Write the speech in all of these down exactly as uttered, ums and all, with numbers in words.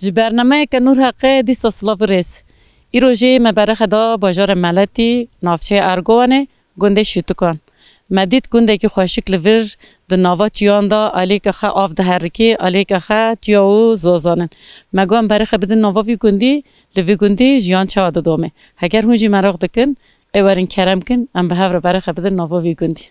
Ji bernameyeke Nûr Heqê dîsa silav û rêz. Îro jî me berexe da bajarê Meletî, navçeyê Ergowanê, gundê Şûtikan. Me dît gundekî xweşik li vir di nava çiyan de aliyeke xwe av diherikê, aliyeke xwe çiya û zozan in. Me got em berexe bidin nava vî gundî, li vî gundî jiyan çawa didome. Heger hûn jî meraq dikin, ê werin kerem kin, em bi hev re berexe bidin nava vî gundî.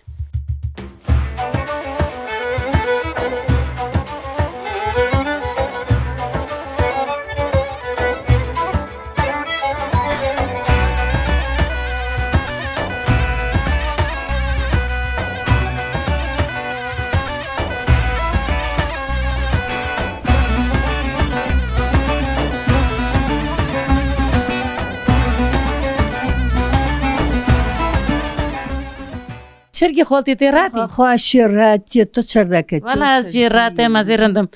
Çirkî xoltî tê ratî? Xweşî ratî, tu çir deke? Wala ez jî ratê, me zê rindim.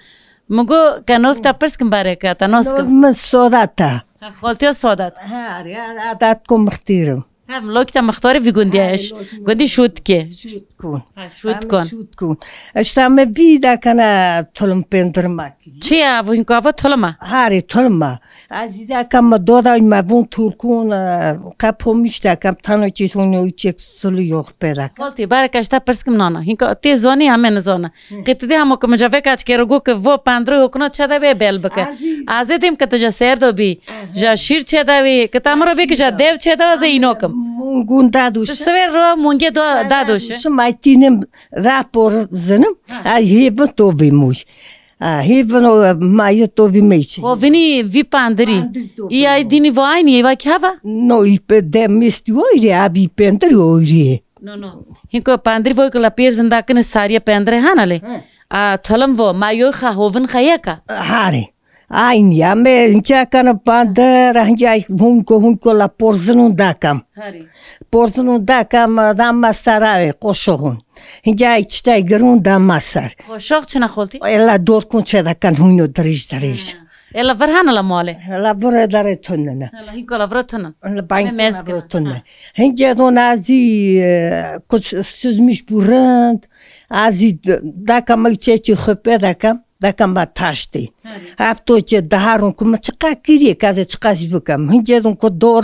Min got ke nov te pirs kim bareke, te nas kim. Min Sodat e. Ha, xoltiya Sodat. Ha, ya, adat ku mixtîrim. Ha, lokî te mixtarê vî gundî ye. Gundî Şûtkê. Şûtkûn. Ha, Şûtkûn. Şûtkûn. Îşte me vî dakana tulum pendirma. Çi ye ev? Hînka ev tulum e? Harî, tulum e. Ez î daka me doda me vûn Turkûn, e, qepo miş daka, tano çî hûn û çek sulu yox pê daka. Xoltî, barek ez te pirs kim nana. Hînka tê zanî, em ê nizana. Qê tu dê hema ku min cevek aç kero got ke vo pendroy hokna çe de bê bel bike. Azî. Ez ê dêm ke tu ja ser de bî. Aha. Ja şîr çe de bî. Ke ta min re bê ke ja dev çe de, ez ê îno kim. Mûngûn dadoşe. Tu siwê ro mûngê do-, dadoşe. Dadoşe, ma tînim rapor zinim. Ha. Ay hêvin to bî mûş. Ha, hêvin o, ma yê to vî meyçi. Ho vinî vî pandirî. Pandir to. Î ay dînî vo aynî, ê va keva? No, î pe dem mistî oyrê, a vî pendir oyrê. No, no. Hinko pandir vo ke la pêr zindakine sariye pendire hana lê. He. A, tolem vo, ma yo xa hovin xa yeka. Harê. Aynı ya, me ince kana pandir, hince hunko, hunko la porzinun dakam. Harê. Porzinun dakam, dama saray, koşoğun. Hince çitay girun dama sar. Koşoğ çina xoltî? Ela dorkun çe dakan hunyo dirij dirij. Ha. Ela vir hana la male? Ela vir dare tunne. Ela hinko la vir tunne. Ela bank me mezgin. Vir tunne. Ha. Hince don azî, e, kuç süzmüş bu rind. Azî d-, daka me çeçî xwe pê daka, daka me taştê. Harî. Hafto çe daha rûn ku me çiqa kiriye, kazê çiqa jî bikim. Hince don ku dor,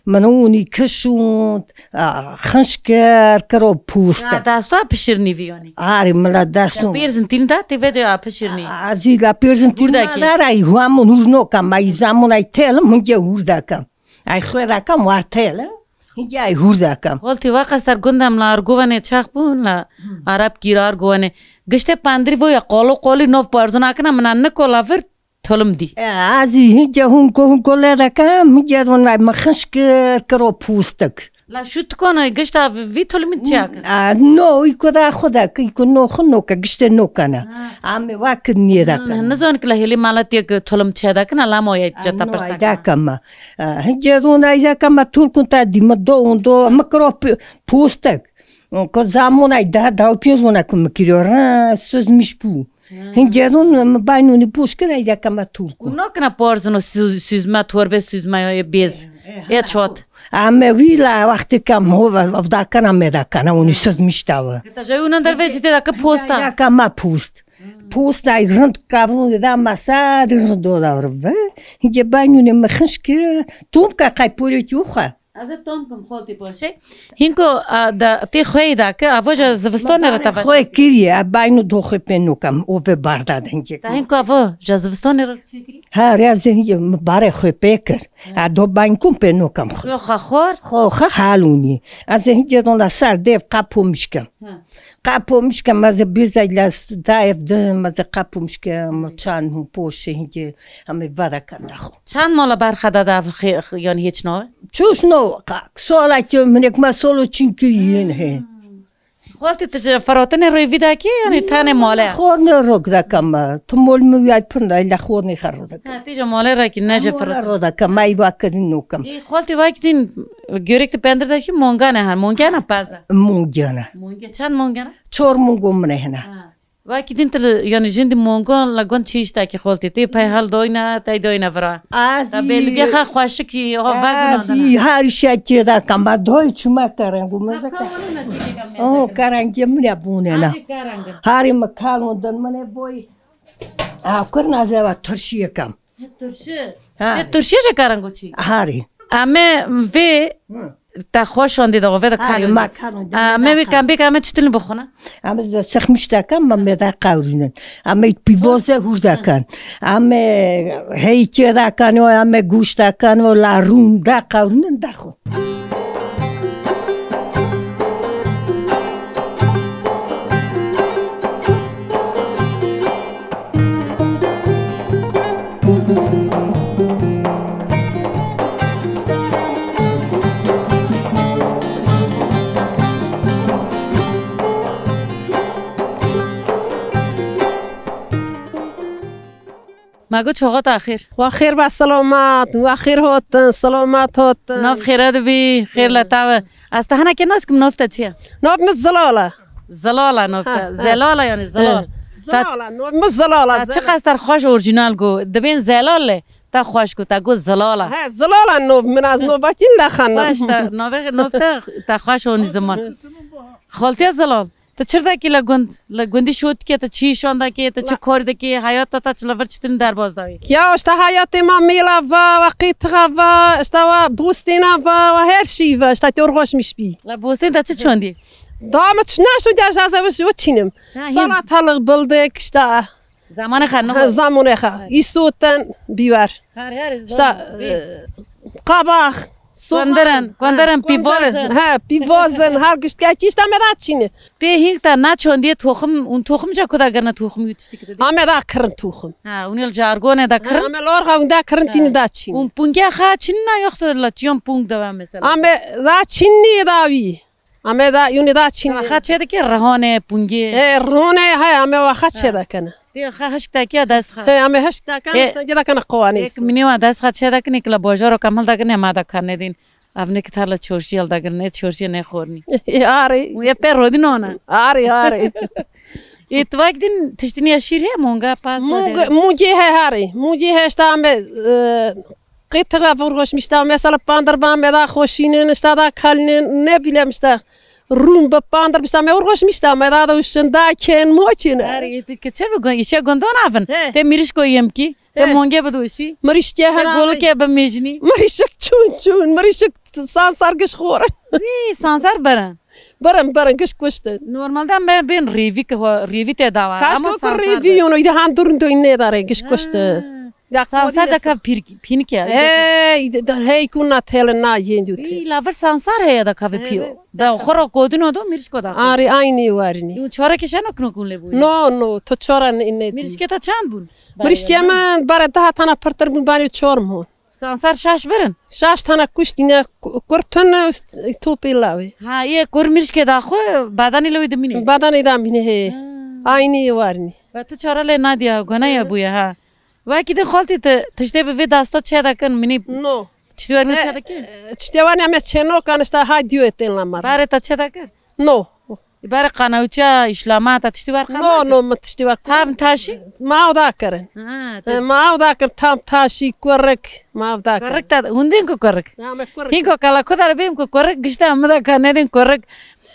min hûnî kişûn, a, xinş kir, kiro pûste. Ya, dasta pişirnî vî yonî. Harî, min la dastûn. Ya, pêrzin tîn da, tê vece a pişirnî. A, azî la pêrzin tîn da, hûr daki. Hûr noka, ma î zamun ay telim, hince hûr daka. Ay xwe daka, war telim. Hince ay hûr daka. Xoltî, waqas ser gundem la Arguvanê çax bûn, la Arap Kîr Arguvanê. Giştê pandirî voya qolo qolî nov parzûna kina, mina niko la vir tolum dî. E, azî hince hunko hunko lê daka, hince don ay me xinş kir, kiro pûstik. La şu tikona gişta vî tolumî çi yakin? A, no, îko da xwe daka, îko no xwe noka, giştê nokana. Ha. Ame vakit niye daka. Nizon ki la hêlî malatiyek tolum çi dakin, la moya çe ta pasta. Daka ma. Hince don ay daka ma turkun ta dî me do, do, me kiro p-, pûstik. Ko zamun ay daha, daha pênc rûna ku me kiriyo, ra, söz miş bû. Hmm. Hince don me baynûnî pûş kir, ay daka me turkun. Û nakina porzin û sü-, süzme, torbe süzme ya bêz. E, e, ya ha, çot. Ame wî la wextê kam ho, ev dakana me dakana, ûnî söz miş dawe. Kita jay unan derve ciddi daka posta. Daka me pûst. Pûst ay rind kavrûn da masa, rind dolar ve. Hince baynûnê me xinş kir, tûm ka qay pûrê çû xwe. Ez ê tom kim xoltî poşê. Hinko, a, da, tê xweyî da ke, avo ja zivistanê re tava. Xwe kiriye, a, bayno do xwe pê nokam, o ve barda dengê. Ta hinko avo ja zivistanê re çê kirî? Ha, re ez hince mi bare xwe pê kir. Ha. A, do bayn kum pê nokam xwe. Yo xa xor? Xo, xa halûnî. Ez hince don la sar dev qapû mişkem. Ha. Qapû mişkem, ez bizay la dayev de, ez qapû mişkem, çan hûn poşê hince, em vada kan daxo. Çand mala berxeda da xê-, xê-, yanî hiç no? Çûş no, ka-, sola ki minek ma solo çin kiriyin he. Xoltî tu ji ferotine rêvî dakî, yanî tane male? Xor ne rok dakam ma. Tu mol mi yay pin da, la xor ne xero dakam. Ha, tî ji male rakî, ne ji ferot. Mole ro dakam, ma î vakit nokam. Ê, xoltî vakit din, görek tu pendir dakî, mongane ha, mongana paza. Mongana. Monge, çand mongana? Çor mongo min hene. Ha. Wekî din tu li, yanî jin di mongon la gund çi îştekî xoltî. Tê pey hel doyne, tey doyne vira. Azî. Ta belge xa xweşikî, ha, veguna dana. Azî, her şey çê da kam. Ba doy çima karangu mezeka. Oh, karangê min ya bûne na. Azî karangê. Harî me kalon din min e boy. A, kur nazeva turşiyê kam. He, turşi. Ha. Te turşiyê jî karin goçî. Harî. Ame vê Hı. te xweş şandî de, vê de Harî, kalin. Ma kalin de, Ame me vê da kambê kame çitin bixwine. Ame de sixmiş de kam, ma me da qawrînin. Ame pîvoze hûr de kan. Ame heyke de kan, o ame goş de kan, o larûn de qawrînin de xwe. Ma got çaxa te xêr. Wa xêr be selamet, wa xêr hatin, selamet hatin. Nav xêre de bî, xêr li te be. Ez te hinekê nas kim, nav te çi ye? Nav min Zilal e. Zilal e nav te. Ha, ha. Zelal e yanî, Zilal. Ha. Zilal e, nav min Zilal e. Te çiqas te xweş orîjinal got. Dibên Zelal e, te xweş got, te got Zilal e. He, Zilal e nav min, ez nav te nexanim. Xweş te, navê, nav te, te xweş onî ziman. Xaltiya Zilal. Tu çi dikî li gund? Li gundî şût dikî, tu çi şan dikî, tu çi kar dikî, heyata te çi li vir çitin derbas dawî? Ya, işte heyatê me mêla va, ve qîtixa va, işte ve bostêna va, ve her şey va, işte te orxoşmiş bî. Li bostên te çi çandî? Da min çi neşandî, ez ez ev çînim. Ha, hîn. Salatalık bildik, işte. Zamanê xwe Ha, nixwe. zamanê xwe. Îsotin, bîwer. Her, her, İşte, zam-, e, qabaq, soğan. Kundirin, kundirin, Ha, pîvozin. kundirin. He, pîvozin, her gişt ke çîfta me da çînî. Tê hîn te naçon diye toxum, un toxum ca kuda gene toxum yutuştu ki dedi. Ame da kirin toxum. Ha, un yıl jargone da Ha, kirin. ame lor ha unda kirin Ha. tini da çînî. Un punge ha çinna yoksa la çiyon pung da mesela. Ame da çînî da wî. Ame da, yûnî da çînî. Waxa çê dike rihone, pungê. E, rihone, he, ame waxa çê Ha. dekene. Tê waxa hişk deke dest xa. He, ame hişk deke, E, işte, cê dekene qovanê. Ek minî wa dest xa çê dekine, ki la bojaro kamil dekine, ma da karne din. Avne ki tarla çorşî al dekine, çorşî ne xorni. E, arê. Û ye pe rodin ona. Arê, arê. E, tu vak din tiştiniya şîr he, monga pas Mûge, mûge he harê. Mûge he işte ame, e, Qîtixa vurxoşmiş ta mesela pandir ba me da xoşînin, işte da kalinin, ne bileyim işte. Rûn bi pandir işte me vurxoşmiş ta me da da uşin da ken moçin. Her yeti ki çe bi gun, işe gundan avin. He. Te mirişko yem ki, te He. monge bi doşi. Mirişke Te hena. Golke bi mejni. Mirişik çun çun, mirişik sansar giş xor. Wî, sansar beren. Beren, beren, giş kuştin. Normalde me bên rêvî ki ho, rêvî te dawa. Kaş Ama ko sansar rêvî beren. Yono, ide han durun do inne dare, giş kuştin. Ha. Ya, Sansar kodî da kav pîr-, pînike. Hey, de, de, hey, kuna tele na yendu te. Ey, la vir sansar heye da kav pîyo. Evet. Da xora kodino do mirişko da. Ari aynı warini. Yo çora ke şano kno kun le bu. No, no, to çora ne, ne. Mirişke ta çand bun? Mirişke men bara daha tana pırtır bun bari çor mu. Sansar şaş birin. Şaş tana kuştine ku-, kurtun topê lawe. Ha, ye kur mirişke da xo, badani lewi dimine. Badani da mine he. Ha. Aynı warini. Ve tu çora le nadia, gona ya buya ha. Wekî din xaltî tu tiştê bi vê dasta çê dekin, minî No. Tiştê wernî çê dikî? E, tiştê wernî em ê çê nokan, işte ha diyo tên la mar. Barê te çê dekir? No. Barê qanewçe, îşlama, te tiştî wer No, xebat? No, mi tiştî wer Tavn taşî? Ma ew da kirin. Ha, E, te ma ew da kirin, tam taşî, kurik, ma ew da kirin. Kurik te, hûn dên ku kurik? Ha, me kurik. Hîn ku kala ku dere bêm ku kurik, gişte em da ka nedên kurik.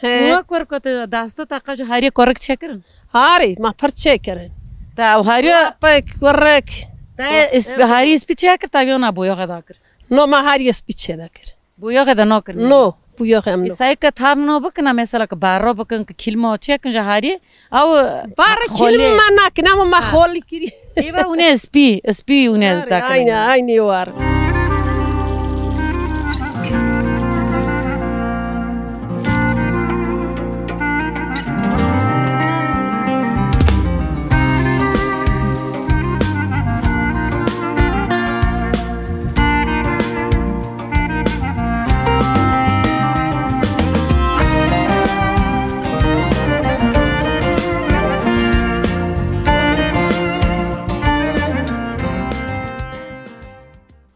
He. Û kur ku tu dasto te qaj harî kurik çekirin? Harî, ma pir çekirin. Te ew harî Lapik, kurik. Te isp-, harî spî çekir, te vî ona boyoxe da kir. No, ma harî spî çê da kir. Boyoxe de nakirin. No, boyoxe em no. Îsayê ke tavno bikin, mesela ke barro bikin, ke kîlmo çekin ji harî, ew Barro xolê. Kîlmo ma nakin, ama ma Ha. Xolî kirî. Êva hûn ê spî, spî hûn ê Arê, dakin. Aynı, aynı var.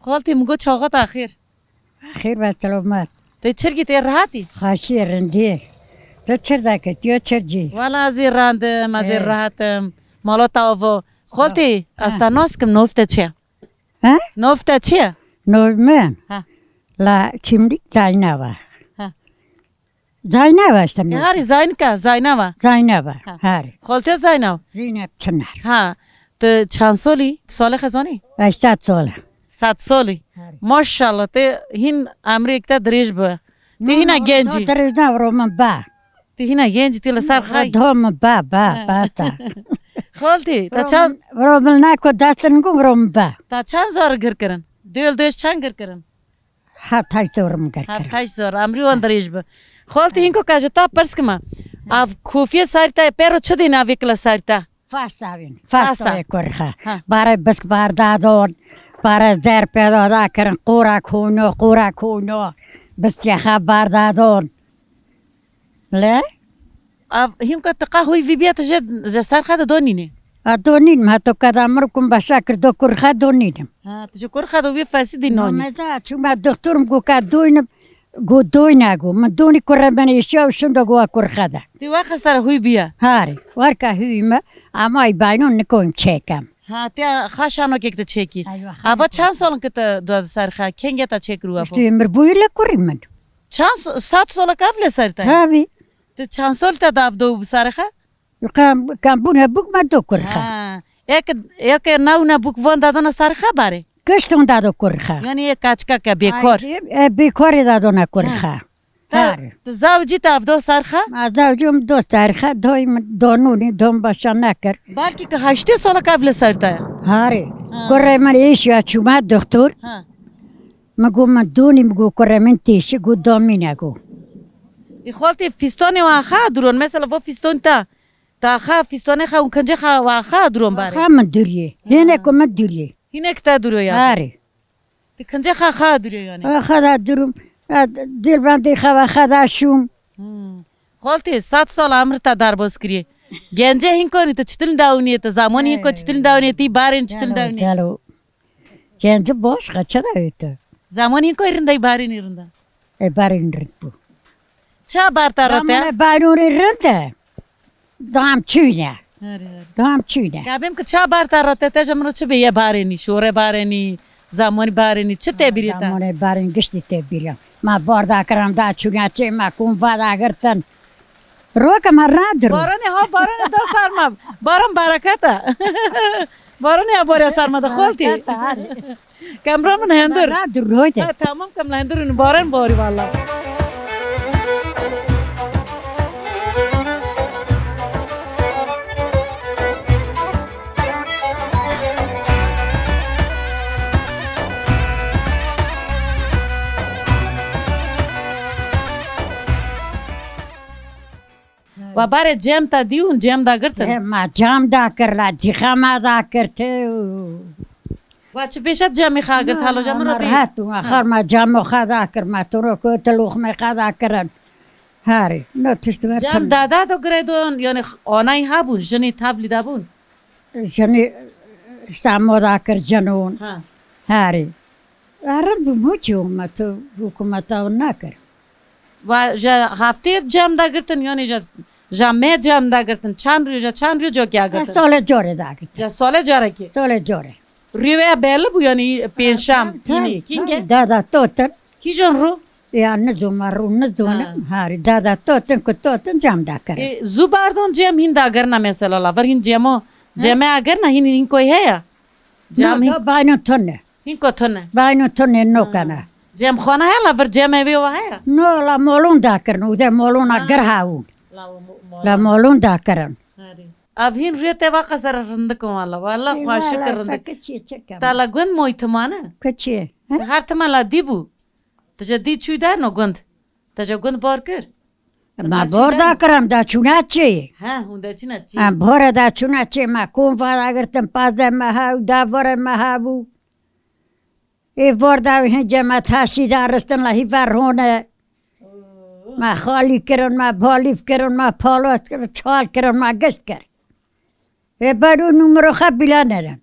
Xaltî min got çaxa te xêr. Xêr be selamet. Te çirkî te rehatî? Xaşî rindî. Te çir deke, tiyo çircî? Wala ez ê rendim, ez ê He. rehatim. Mala te avo. Xaltî, He. ez te nas kim, nov te çi ye? He? Nov te çi ye? Nov min? Ha. La kimlik Zaynava. Ha. Zaynava işte E, min. Harî Zaynka, Zaynava. Zaynava, Ha. harî. Xaltê Zaynav. Zeynep Çınar. Ha. Tu çend solî? Tu salê xezanî? Heştad sal. Sed solî. Herê. Maşallah, te hîn emrêk te dirêj bi. Ti hîna genc î. Dirêj ne, viro min be. Ti hîna genc î, ti li ser xay. Do min be, be, be te. Xaltî, ta çend? Viro min ne ku dest min ku viro min be. Ta çend zar gir kirin? Dêl dêj çend gir kirin? Heft heşt zor min gir kirin. Heft heşt zor, emrî wan dirêj bi. Xaltî, hîn ku ka ji ta pirs kima. Av kofiyê sarî te, pêro çi dî navê kila sarî te? Fas davên. Fas Fasa. Davê kurxa. Ha. Bare bisk bar dadon. Bare zer pêda da kirin. Qura kuno, qura kuno. Biskê xa bar dadon. Le? Av, hîn ku tiqa hûy vî biya tu je, je ser xa de donînê. A donînim, heto kada mir kum başa kir do kurxa donînim. Ha, tu ji kurxa de wî fesî dî nonî. Mameda, çûma doktor, min got ka doynim, got doyna got. Min donî kurê min êşiya û şindo got a kurxe de. Ti wexa ser hûy biya? Harî, werka hûy me, ama ay baynon nikoyim çêkem. Ha, te xa şanokek te çêkî. Eywa, ava xanokek. Çend solin ki te dua di ser xa? Kenge te çêkir û ava? Îşte mir bûyî le kurî min. Çend so-, sed solek ev le ser te? Tabii. Ti çend sol te dav do bi ser xa? Kam, kam bûne bûk me do kurxa. Ha. Eke, eke newne bûk van dadana ser xa barê? Kişton dado kurxa. Yani ye kaçka ke bêkor. Ay, e, bêkorê dadona kurxa. Ha. Te, Har. Te zawcî te avdo ser xa? Ma zawcîm do ser xa, doy min donûnî, don başa nekir. Belkî ke heştê sala ke ev li ser te ye. Harê. Ha. Kurê min êşiya çûma doktor. Ha. Min got min donî, min got kurê min têşi, got domîne got. Ê xaltê fîstonê wa xa duron, mesela vo fîston ta. Ta xa fîstonê xa û kincê xa wa xa duron barê. Xa min duriyê. Hêne ku min duriyê. Hinek te duro ya. Harê. Ti kincê xa xa duriyo yani. Ha, xa da durum. Ha, dilbendê xa va xa da şûm. Hmm. Xoltê, sed sal emir te derbas kiriye. Gence hinkonî tu çitilin dawiniye, tu zamanî hinko çitilin dawiniye, tî barên çitilin dawiniye. Gelo, gelo. Gence baş xa çi dawê tu? Zamanî hinko rindey barênî rinda. E, barên rind bû. Ça bar te rete? Zamanê barûnê rind e. Dam çûne. Herê, herê. Dam çûne. Gabim ki ça bar te rete, te ji min re çi bê ye barênî, şore barênî, zamanî barênî, çi te bîrê te? Zamanê barên giştî te bîrê. Ma bar da kirin da çûne çê ma kum va da girtin. Roke ma ra diro. Baranê ha, baranê da sarma. Baran berekete. Baranê ha barya sarma da xoltî. Berekete, herê. Kamera min hendur. Ra dur rote. Ha, tamam, kam hendur in baran bari valla. Wa barê cem ta dî hûn cem da girtin? He, ma cam da kir, la dîxa ma da kir, tê. Wa çi pêşet cemê xa girt, halo cem ro bî? Rehet bû, ma xar ma camo xa da kir, ma toro ko te loxmê xa da kirin. Harê, no tişt ver. Cem dada do giredon, yani anay ha bûn, jinî tavlî da bûn? Jinî samo da kir cinon. Ha. Harê. Erin bi muçî hûn me tu hikûmeta hûn nakir. Wa ji heftê cem dagirtin, yanî ji, ji me cem dagirtin, çend rû, ji çend rû cokya girtin? Sole corê dagirtin. Ji sole carekê? Sole corê. Rû wê belli bû, yanî pênşem, tabii, kînî, tabii, kînge? Dada totin. Kîjan rû? Ya nizûma rû, nizûnim. Ha. Harî, dada totin ku totin cem dakirin. E, zû bardon cem hîn dagirna mesela la, vir hîn cemo, ceme agirna hîn, hîn koy heye? Cem hîn. No, do baynon tune. Hinko tune. Bayno tune nokana. Ha. Cemxana heye la vir cemê wê wa heye? No, la molon dakirin, û de molona gir hawûn. La mo-, molon. La molon dakirin. Harî. Ev hîn rê te va qesere rindik in walla. Walla xweşik rindik. Ê, walla, te kiçî çi kem. Te la gund moy timane? Kiçî, he? Her timan la dî bû. Tu je dî çû der no gund. Te je gund bar kir? Ma bor da kiram da çûna çê. Ha, hûn da çûna çê. Em bore da çûna çê, ma kom va da girtin, pazdeh meha û da vore meha bû. Ê vor da hin cema taşî da ristin la hîva rone. Ma xalî kirin, ma balîf kirin, ma palos kirin, çal kirin, ma gişt kir. Ê beru numero xa bila nerin.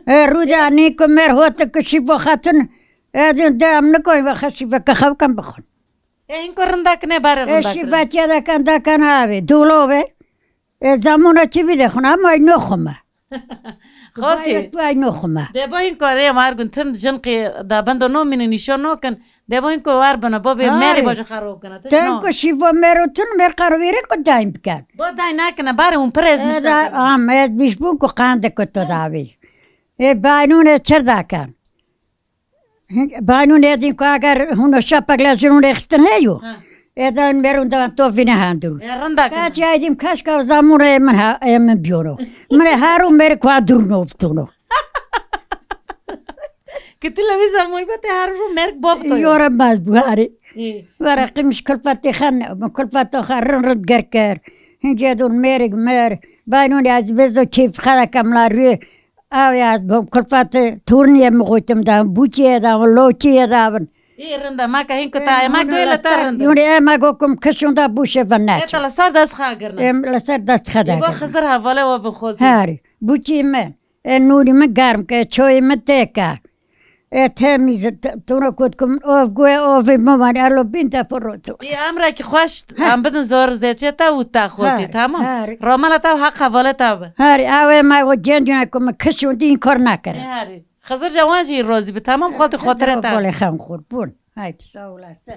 Ê rûda nî ku mer hot ki şî bo xatin, ê din de em nikoy ve xeşî ve ke xew kem bixwin. Ê hinko rinda kine bare rinda kine. Ê şî ve tiya de ken de ken avê, dolo ve. Ê zamona çi vî de xwin, ama ay noxume. Xaltî. Bayrak bu ay noxuma. Dê bo hîn ku erê Margun tim jin qê da bendo no mînin nîşo no kin. Dê bo hîn ku war bina bo bê merê bo ji xwe ro kina. Tişt no. Ten ku şîvo mero tun mer qaro vêre ku dayn bikan. Bo dayn nakine barê hûn pir ezmiş. Eda am ez bîş bûn ku qande ku to davî. Ê baynûnê çir dakan. Baynûnê dîn ku eger hûn şapek le jin hûn rêxistin heyo. Ha. Ê dan merûn dan to vîne handirû. Ê rinda kine. Kaç ay dîm kaşka zamûn ê min ha, ê min biyoro. Min ê harû merk wa durno vitono. Ki tu lewî zamûn be te harû merk bovto. Yora baz buhari. Ê. Wara qimiş kulpatê xan, kulpato xan rin rin gerker. Hince dûn merik mer. Baynûnê ez bezo keyf xada kamla rû. Ew ya bom kulpatê turniyê min gotim da, bûçiyê da, lokiyê da bin. Ê rinda, ma ka hîn kuta, e, ma ka le ta rinda. Yûnê e ma gokum kişûn da bûşe bin naçe. E ta li ser dest xwe girne. Em li ser dest xwe da. Ê bo Xizir hevale we bin xoltî. Herî, bûçî min. E nûrî min germ ke, çoyê min têke. E temîz, tuna kotkum ov guê ovê min van, elo bin de poroto. Ê emrekî xweş, em bidin zor zêçê te û te xoltî, tamam? Herî. Romela te û heq hevale te bi. Herî, ew ê me o cendîna ku min kişûn dîn kor nakere. Herî. Xizir ji wan jî rozî bi, tamam, xaltî xotire te. Golê xem qurbûn. Haydi, sağ olasın.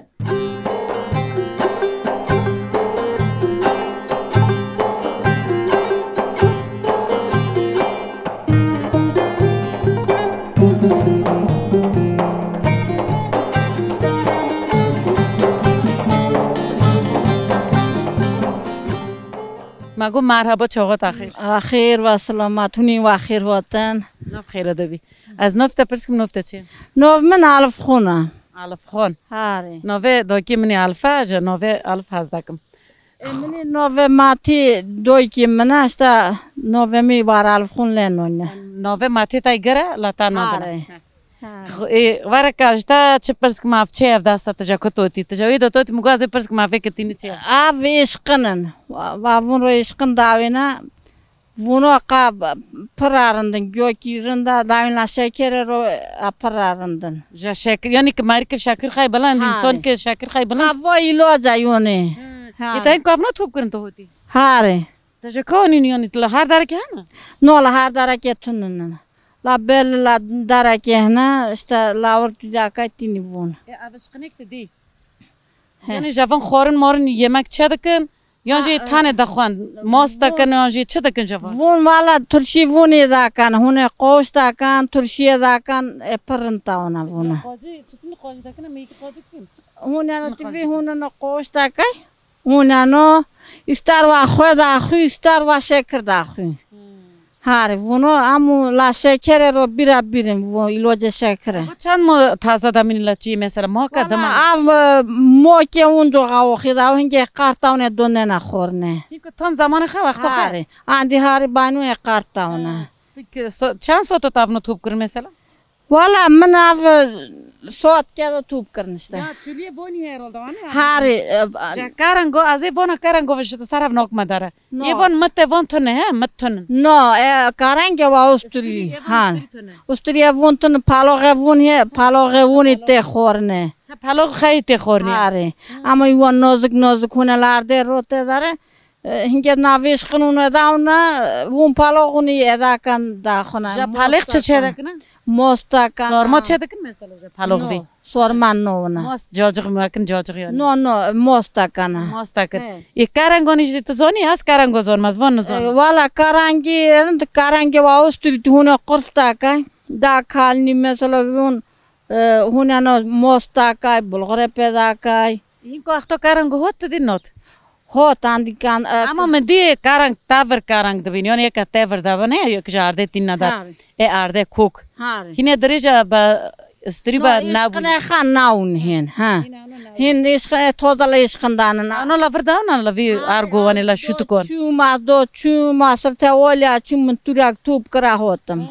Ma got merhaba, çaxat axir. Axir ve selamet, hûnî ve axir hatin. Nav xêre de bî. Ez nav te pirs kim, nav te çi? Nav min Alifxon e. Alifxon. Harê. Navê dokê min ê Alife, ji navê Alif hez dekim. E, min ê navê Matî dokê min e, işte navê min var Alifxon lê nonye. Navê Matî tay gere, la ta navê. Harê. Harê. Xo-, ê, were ka ji te çi pirs kim, ev çi ev dasta tija ku totî? Tija wî de totî, min got ez ê pirs kim, ev vê kitînî çi ye? Ev êşqin in. Va-, va vûn ro êşqin dawêne. Vûno qa pira rindin, giyokî rinda dawîna şekerê ro a pira rindin. Ja şekir, yanî ki marî ki şekir xay bilan, ha, însan ki şekir xay bilan. Ha, vo îloca yonê. Ha. Ê te hin kavna top kirin tu hotî? Harê. Te ji ka anîn yanî tu li her derekê hene? No, li her derekê tunin. La bel la derekê hene, işte lawir tu dakay tînî vûn. Ê, ev şqinek te dî? He. Yanî jevan xwarin marin yemek çe dikin? Yan jî tenê dixwin, mast dikin, yan jî çi dikin ji van? Vûn vala turşî vûnê dakin, hûnê qoş dakin, turşiyê dakin, e, pir rin tawna vûna. Qacî, çitin qacî dakine, meyikî qacî kim? Hûn eno tu vî hûn eno qoş dakay, hûn eno îstar va xwe daxwî, îstar va şekir daxwî. Hmm. Harî, vûno amo la şekerê ro bîra bîrin, vû îlocê şekirê. Ama çend mo taze demîn la çî mesela, mo ka dema? Av, e, mo ke unco xawo xîda, hingê qartawne donena xorne. Hîko tam zamanê xe, wexto xe. Harî, andî harî banûyê qartawne. Ha. Peki, so-, çend soto tavno top kir mesela? Wala min av, e, sot kero top kirin işte. Ya, çuliyê bonî herhalde, wane? Harî, e, ja karango, azê bona karango vişite sarav nok medare. No. Yê von mit e, von tune, he? Mit tune. No, e, karenge wa usturî. Usturî, yê von usturî tune. Usturî e von tune, paloxe von he, paloxe vonî tê xorne. Ha, palox xeyî tê xorne. Harê. Ama yê von nozik nozik hûne lardê rote dare. E, hinge navêş qinûne dauna, von palox hûnî edakan da xona. Ja palex çi çe dekine? Mosta kan. Sorma çe dikin mesela ja palox vî? No. Sorman no wina. Mast cacık mı bakın cacık yani. No, no, mosta kana. Mast akın. He. E, karangonî jî tu zonî, ez karango zonmaz, von nizon. E, wala karangî, rind karangê wa usturî tu hûne qurf dakay. Da kalnî mesela vûn, e, hûne no mosta kay, bulgure pê dakay. Hîn ku exto karango hot tu dî not. Hot andikan, e, ama min dî karang, tavir karang dibîn, yani yeka tevir da ne, yek ji ardê tîna da. Ha. E ardê kok. Ha. Hîne dirêja ba Istirî ba nabû. Îşqine xan nawin hên, ha. Hên îşqine tozala îşqindanin. Ano la vir danan la vî argo wane la şutukon. Çûma do, çûma sirte olya, çû min turak tûp kira hotim.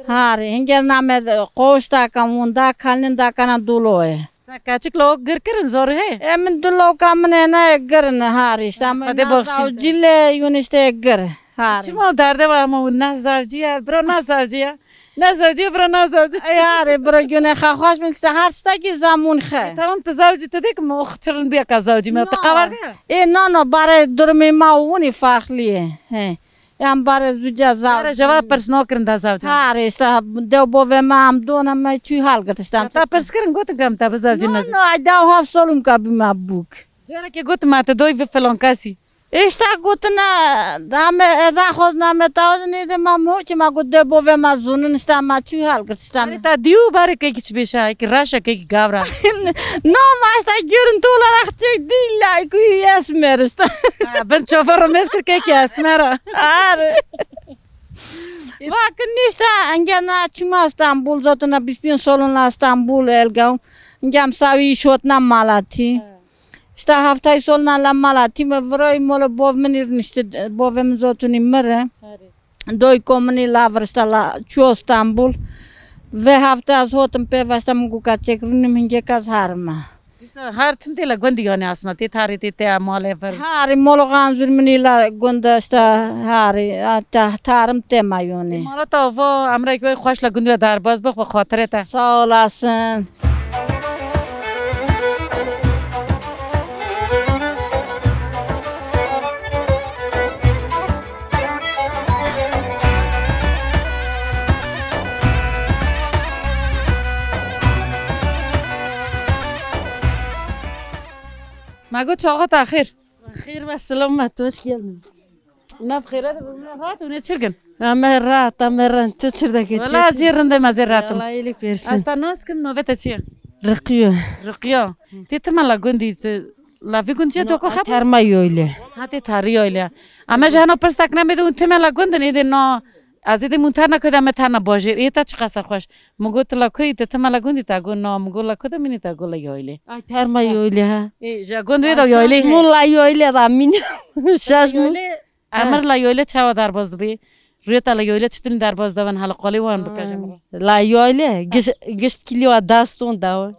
Harê, hinge name qoş dakan, wunda kalnin dakana duloye. Te kaçik lo gir kirin zor he? E min duloka min ene girin harê, işte min nazavcile yun işte gir. Harê. Çima derde var ama bu nazavciye, bro nazavciye. Nazavcî, bira nazavcî. Ey harê, bira gune xwe xweş bin, işte her stekî zamûn xe. E, tamam, tu zavcî, tu dê ki, ox, çirin biya ka zavcî, me, tu qevar de. E, no, no, bare durumê ma û winî farqlî ye. He. Em barê zûca zav. Barê cevap pirs nakirin da zav can. Harê, işte, dew bovê me em don, em çû halgirt, işte. Ta pirs kirin, gotin ke em te bizevcin. No, nezin. No, ay dew heft solum ke bîme bûk. Carekê gotin me tu doy vi filan kesî. Îşte gotine, dame eza xwezna me tawaz nêde ma mo çi ma got de bovê ma zûnin işte ma çû halgirt işte. Erê ta dî û barê kekî çi bêşa, kekî reşa, kekî gavra. No ma işte görüntü olarak çek değil la ku esmer işte. Ha, bin çofar mez kir kekî esmera. Are. Vakin işte engena çima İstanbul zaten bîst pênc solun la İstanbul elgam. Engem savi şotna malatî. Ha. İşte heftay solna la malatî me virayî molo bov min ir nişti, bovê min zotunî mire. Herê. Doyko min î la vir işte la çû İstanbul. Ve hefte ez hotim pê veşte min guka çek rûnim hingê kez harime. Dîsa har tim tê la gundî yani aslında tê tarî tê te malê vir. Harî molo ganzur min î la gunda işte harî, a, te-, tarim tê ma yonî. Mala ta va emrek ve xweş la gundî ve derbaz bix ve xatirê te. Sağ olasın. Ma got çaxa te xêr. Xêr ve selamet, hoş geldin. Nav xêre de bû, rahat û ne çirgin? Em ê rahat, em ê rind. Tu çi dikî? Wela ez jî rind im, ez ê rahat im. Allah iyilik versin. Ez te nas kim, navê te çi ye? Riqiyo. Riqiyo. Tê time la gundî, tu la vî gund jê doko xeb? Terma yoyle. Ha, tê tarî yoyle. Ama ji heno pirsek nemê de hûn time la gundin, êdê no. Ez êdê hûn terna kede me terna bajêr. Ê te çiqas serxweş. Min got, "Tu la ku yî?" Te, "Tu me la gundî?" Te got, "Na." Min got, "La ku de mînî?" Te got, "La Yoylê." Ay, terma Yoylê, ha. Ê, ji gund wê de Yoylê. Şaş mûn la Yoylê de mîn. Şaş mûn. Yoylê, emir la Yoylê çawa derbaz dibî? Rûyê te la Yoylê çitin derbaz dibin, hala qalê wan bike ji min re. La Yoylê, giş-, gişt kîlyo deston da.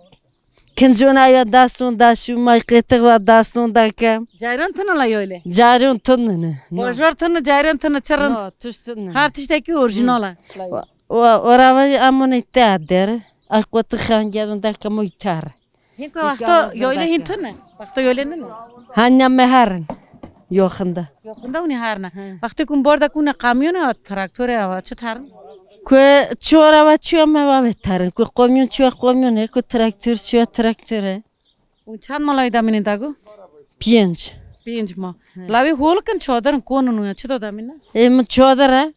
Kincona ya deston da, şûmay qêtiq ve deston da kem. Cayran tune la Yoylê? Cayran tune ne. No. Bajar tune, cayran tune, çi rind. No, tişt tune. Her tiştekî orjînal e. Wa-, wa-, ora ve amune te der. Ay qoti xangerun da kemo iter. Hinka wexta Yoylê hin tune. Wexta Yoylê nene. Hanya me herin. Yoxinda. Yoxinda hûn ê herine. He. Wextê ku hûn bar de ku ne kamyon e, traktor e, ava çi terin? Ku çi ora va çi me va ve terin. Ku kamyon çi va kamyon e, ku traktor çi va traktor e. Hûn çend mala wî demînin da ku? Pênc. Pênc ma. He. La wî holikin çadirin konin û çi da demînin? E, min çadir e.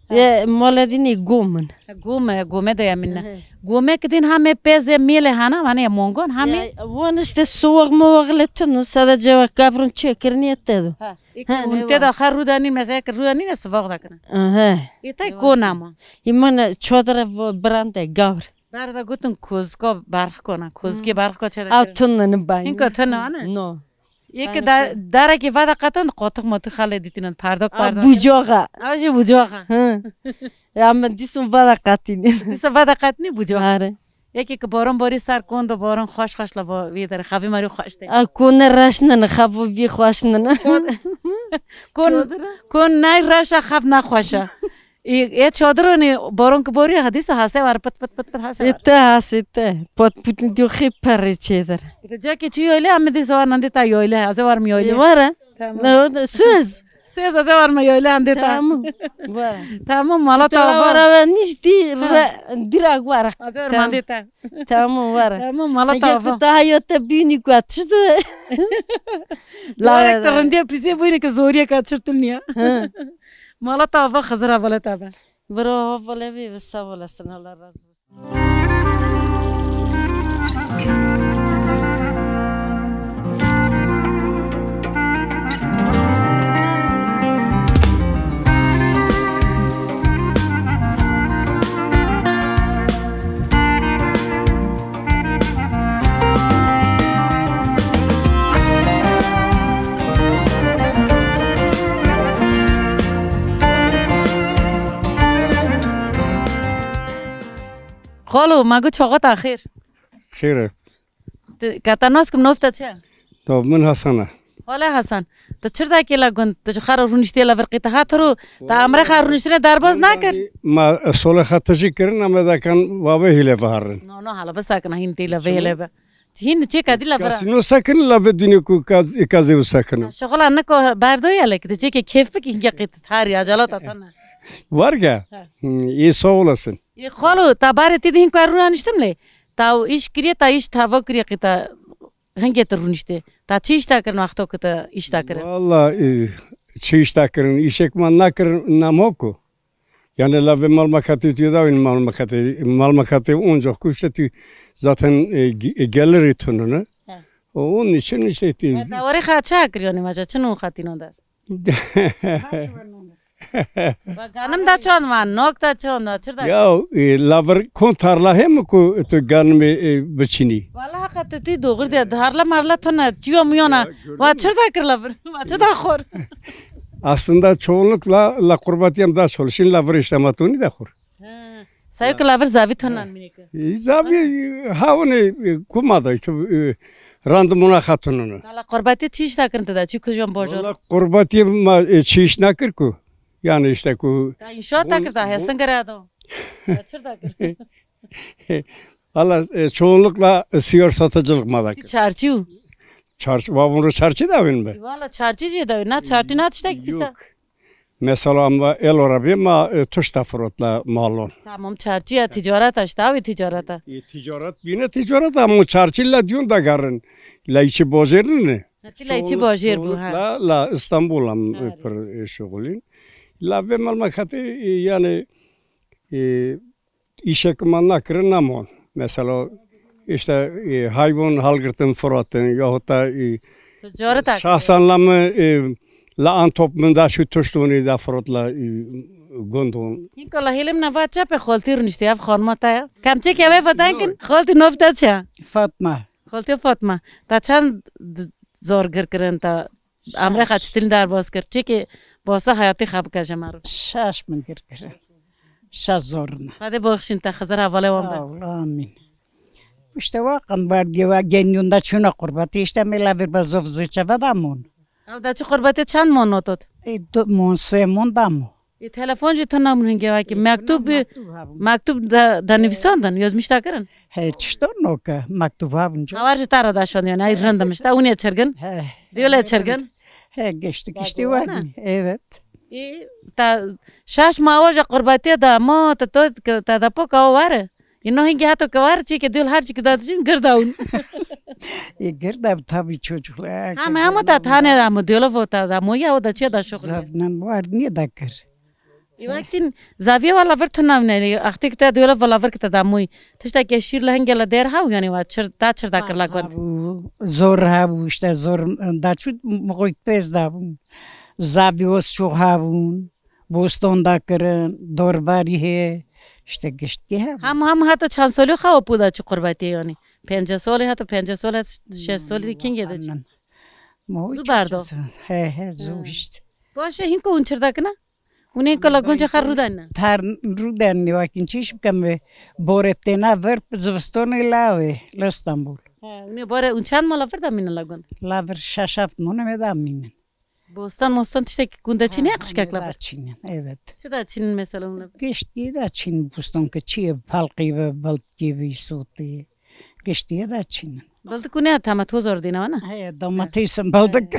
He. E, mala dînî gomin. He, gome, gome de yemînin. He. Gome ki din hame peze mêle hana, vane ya mongon hame. Ya, wan işte soğuk moğuk le tunu, sadece va kavrun çekirin yetedu. Ha. Eke hûn tê da xer rûdanîn, mesela eke rûdanîn, e, sivaq dakine. Aha. Ê tay kona ma. Îman çadire brande gavr. Ber de gotin kozka berxkona, kozkê berxka çere. Ew tunne ne bay. Hinka tunne ane? No. Eke dar-, darekê vada qatan qotiq motiq xale dîtinin, pardok pardok. Bucaxa. Ew jî bucaxa. Hı. Ya me dîsun vada qatînin. Dîsa vada qatînî bucaxa. Are. Yekê ki baran barî ser kon de baran xweş xweş le ba vê derê xevê me rê xweş tê. A kon ne reş nene, xevo vî xweş nene. Kon, kon nay reş e, xev ne xweş e. Ê, ê çadiranê baran ki barî, ha dîsa hase war, pit pit pit pit hase war. Ê te hase te. Pat putin diyo xê perê çêdir. Ê te cakê çi yoyle, em dîsa war nandê ta yoyle, ez ê warim yoyle. Ê were. Tamam. Ne, söz. Söz, ez ê warme yoyle hem dê ta. Tamam. Were. Tamam, mala ta va. Were ve niştî re, direk were. Ez ê warme dê ta. Tamam, were. Tamam, mala ta va. Eger tu ta hayat te bînî ku tişt. La, gerek te rindiye pîsê bûyne ke zoriye ka çirtul niye. Hı. Mala ta va, Xizir hevala ta be. Bro, hevala vê ve sağ olasın, Allah razı olsun. Xalo, ma got çaxa te xêr. Xêr e. Tu, ka te nas kim, nav te çi ye? Nav min Hasan e. Xalo Hasan, tu çir dakê la gund, tu ji xwe re rûniştê la vir qî te hat ro, te emre xwe rûniştine derbaz nakir? Ma solê xwe tijî kirin, em ê dekan vavê hîlê biherin. No, no, hala bisakin, hîn tê la vê hîlê be. Hîn çêka dî la vira. Kasîno sekin la ve dînê ku kaz-, kazê û sekin. Şixula niko berdo ya lek, tu çêkê kêf bikî, hingê qît tarî, acela ta tane. Varge. He. Hmm, iyi sağ olasın. Ê xalo, ta barê tê de hîn ku rûnaniştim lê. Ta îş kiriye, ta îş tava kiriye qîta. Hingê tu rûniştê? Ta çi îş ta kirin wexto ku tu îş ta kirin? Valla, e, çi îş ta kirin? Îşek man nakirin, namo ku. Yani la ve malmakatê tu da win malmakatê, malmakatê onca ku işte tu zaten, e, ge-, e, geliri tununu. He. O, onun için işte te- He, ta warê xa çi kiriyo ne maca, çi non xatîno der? Wa ganim da çon wa, nok da çon wa, çir da? Ya, e, la vir kon tarla hem ku tu ganimê, e, biçinî? Wala heqa tu tî doğru de, tarla marla tona, çiyo miyona. Ya, gördün mü? Wa çir da kir la vir, wa çir da xor. Aslında çoğunlukla la qurbatiye em da çalışın, la vir işte matoni da xor. He. Sayı ki la vir zavî tonan mineke. E, zavî, e, havune, e, kuma da işte, e, randımuna xatununu. La qurbatiye çi iş da kirin tu da, çi kujon bojor? Valla qurbatiye ma, e, çi iş nakir ku. Yani işte ku. Da inşaat da kir da, hesin gerado. Kaçır da kir. Valla, e, çoğunlukla, e, siyor satıcılık ma da kir. Çarçı. Çarçı, babun çarçı da bin mi? Valla çarçı cê da bin. Na çarçı na tiştek pisa. Yok. Mesela ma el arabi ma, e, tuşta firotla malon. Tamam, çarçıya ticaret işte abi ticareta. E, ticaret bine ticaret ama çarçıyla diyon da garin. La içi bojerin ne? Hati la içi bojer bu ha. La, la İstanbul am, e, pir, e, şugulin. La ve malmakati, e, yani, e, îşek man nakirin namon. Mesela, işte, e, hayvan halgirtin firotin, yahut da, e, ticaret şahsen la min, e, la an top min da şu tuştuni da firot la, e, gondon. Hinko la hêlim nava çape xoltî rûniştî ev xanima te ya. Kemçek ev eve denkin, xoltî nov te çi ya? Fatma. Xoltî Fatma. Ta çend d-, zor gir kirin ta Şaş. Amrexa çitilin derbas kir. Çêkê basa hayatê xwe bike ji me re. Şaş min gir kirin. Şaş zor in. Xwedê bixşîn te, Xizir hevalê wan be. Sağ ol, amîn. İşte wa qan bar diye wa genyon da çuna qurbetê, işte me la vir be zov zê çeve da mon. Ew da çi qurbetê çend mon notot? E, du mon, sê mon da mo. Ê, telefon jî tuna bûn hingê wekî. Ê, mektûb, tuna mektûb hebûn. Mektûb da, da nivîsandin, yozmîş da kirin? He, çişto noke, mektûb hebûn ca. Hawar ji te re da şandiyane, ay rind im işte, hûn ê çirgin. He. Diyole çirgin. He, geçti, geçti var mı? Evet. Ê, ta şaş mawa ji qurbetiye da ma, ta to, ta da poka o ware. Îno hingê hato ke war çî ke dul her çî ke da dijin girda un. E, girda tabii çocuklar. Ama, ama ta tane da mı dul vo ta da mı ya o da çiye da şokul. Zaten var niye da kir? E, vaktin zaviye wala vir tuna vneli. Axtik ta dul vo la vir kita da mı. Tişta ke şir la hingê la der hav yani wa çir, ta çir da kir la gund. Zor havu işte zor da çu muğit pez da bu. Zavios şu havun. Boston da kirin, dorbarî heye, işte giştî he. Hem, hem heta çend solî xewa pû da çi qurbetî yanî? Pêncî solî heta pêncî solî, şêst solî kingê de çi? Zu berdo. He, he, zu işte. Baş e, hinko hûn çir dakine? Hûn hinko la gunca xer rûdanine? Tar rûdanine, wakin çi iş bikim ve? Boretêna vir, zivistonê lawê, li Stenbul. He, hûn ê bore, hûn çend mala vir da mînin la gund? La vir şeş heft mone me da mînin. Bostan mostan tiştek gunda çînî ya qişkek la. Da çînin, evet. Çi da çînin mesela hûn? Giştî da çîn bostan ke çi ye, palqî be, baltkî be, sotî. Giştî da çînin. Baltik ne, tama toz ordîna wana? He, domatesin baltik.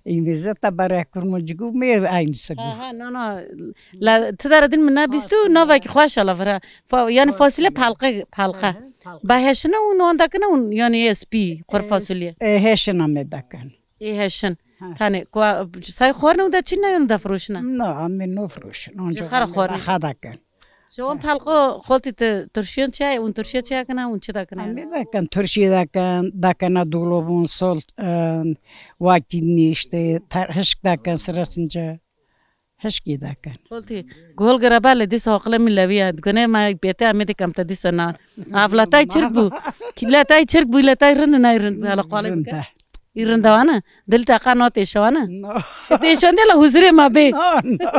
İngilizce ta bare kurmucuk me aynısı. Ha, ha, no, no. La, ti dara din min nabîstû, novek xweş ala vira. Fa-, yani fasulye palqe, palqe. Ba heşine û nondakine û yani spî, qur fasulye. E, heşina me dakin. Ê heşin. Ha. Tane, ku say xwarin û da çîn nayon da firoşina? Na, em ê nofroşin. Ji xwe re xwarin. Raha dakin. Ji wan pelqo xoltî tu turşiyan çi ye? Hûn turşiya çi yakina? Hûn çi dakina? Em ê dakin, turşiye dakin, dakina dolobûn, sol, e, wakî nîşte, ter-, hişk dakin, sirasince. Hişkî dakin. Xoltî, gol giraba lê dîsa aqilê min lewî ye. Gune me bête em ê dikim te dîsa na. Av letay çirk bû. Ki letay çirk bû, letay rind, nay rind bû. Hala qalê bike. Rind e. Î rindewana. Dil te qa no têşewana. No. Têşan de la huzurê ma bê. No, no.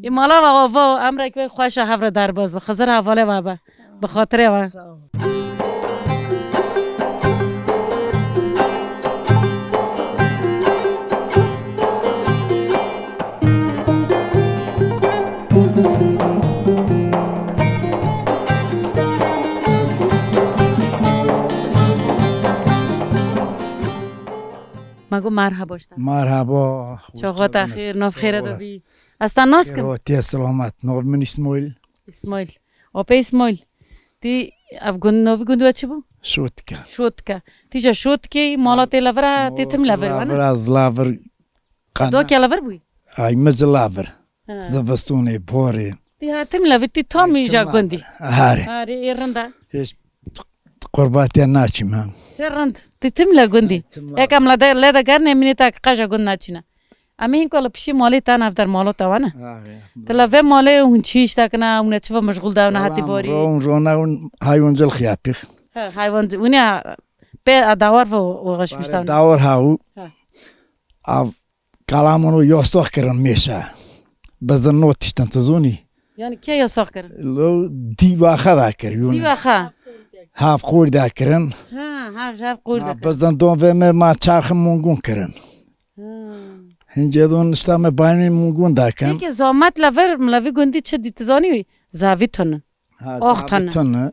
Î mala va va, emrek ve xweşa hevre derbaz bi. Xizir havale va be. Bi xatirê we. Sağ ol. Ma go merhaba işte. Merhaba. Çaxa te xêr, nav xêre de bî. Ez te nas kim? Xêr hatiye, selamet. Nav min İsmail. İsmail. Ope İsmail. Ti ev gund, novi gund we çi bû? Şotka. Şotka. Ti ja Şotkê, mala te levira, te tim levir wana? Levira, levir. Doke levir bû? Ay, mi ji levir. Ha. Zivistonê, borê. Ti her tim levir, ti tam îja gundî. Harê. Harê, ê rinda. Hiç qurbatiye naçim ha. Çi rind. Ti tim le gundî. Tim le. Eka em le de, le de gerne minê ta ki qaja gund naçîne. Em ê hinko li pişî malê te nav der malo te wane. Harê. Ti le ve malê hûn çi îş dakine, hûn çi ve meşgul davne hatî borî? Ron, rona hûn hayvancılık yapîx. Ha, hayvan, hûn ya pe dawar ve uğraşmış davne. Dawar hawu. Ha. Av Kalamon û yasax kirin mêşe. Bizin no tiştin tu zonî? Yani kê yasax kirin? Lo dî waxa da kir, yûn. Dî waxa? Hav qûr da kirin. Ha, ha, hav qûr da kirin. Bizin don ve me ma çarxi mungun kirin. Ha. Hince don işte me bayni mungun da kin. Peki zahmet la ver, la vi gundi çi dî tu zanî? Zavî tunin. Ha, ox tane. Tane.